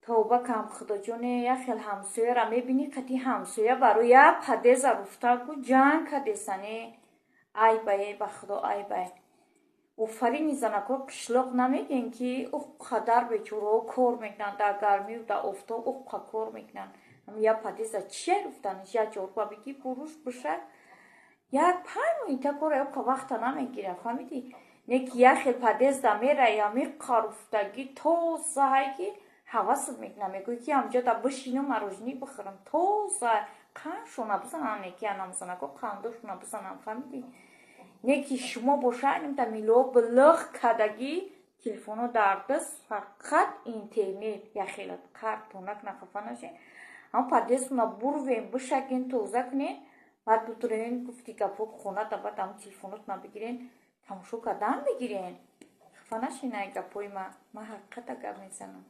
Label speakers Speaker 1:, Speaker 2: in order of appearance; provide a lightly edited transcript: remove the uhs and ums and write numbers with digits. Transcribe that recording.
Speaker 1: Тавба кам, худоҷоне, як хел ҳамсояра мебинӣ, қати ҳамсоя барои як подъезда руфта ку ҷанг кадесане. Айбае, ба худо, айбае. Офарини занако қишлоқ намегӯем, ки уқ қадар бечораҳо кор мекунанд дар гармию дар офтоб, уққа кор мекунанд. Як подъезда чия руфтанаш? Як ҷорба бигӣ, буруш бишак, як 5 минута кора, уққа вақта намегирад, фаҳмидӣ? Не ки як хел подъезда мераи, ҳамиққа руфтагӣ тозаҳай, ки ҳавасат мекунад, мегӯӣ, ки ҳамҷода бишинам, мороженое бихӯрам. Тоза қандшона бизанам, неки анам занако қандошона бизанам, фаҳмидӣ? Не ки шумо боша, нимта мило билиқ кардагӣ, телефоно дар даст, фақат интернет. Яхелат қартонак нахафа нашед. Ҳам подъездтона бурвем, бишакен, тоза кунен, баъд бутурен, гуфти гапҳо, хонада, баъд ҳам телефонотона бигирен, тамошо кардан бигирен. Хафа нашен ай гапҳои ма, ман ҳақиқата гап мезанам.